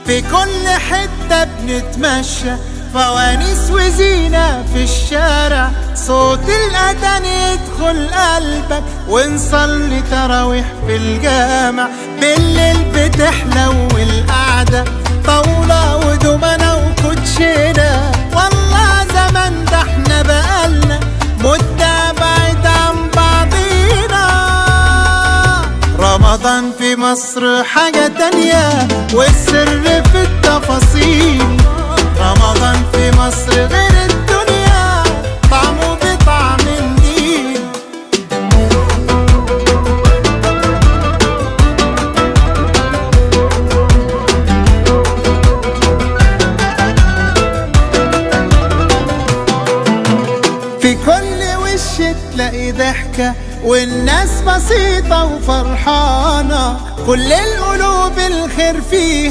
في كل حتة بنتمشى، فوانيس وزينة في الشارع، صوت الأذان يدخل قلبك، ونصلي تراويح في الجامع. بالليل بتحلو القعدة، طاولة ودومنة وكوتشينة. والله زمان ده احنا بقالنا مدة بعيد عن بعضينا. رمضان في مصر حاجة تانية، والسر في التفاصيل. رمضان في مصر غير الدنيا، طعمه بطعم النيل. في كل وش تلاقي ضحكة، والناس بسيطة وفرحانة، كل القلوب الخير فيها.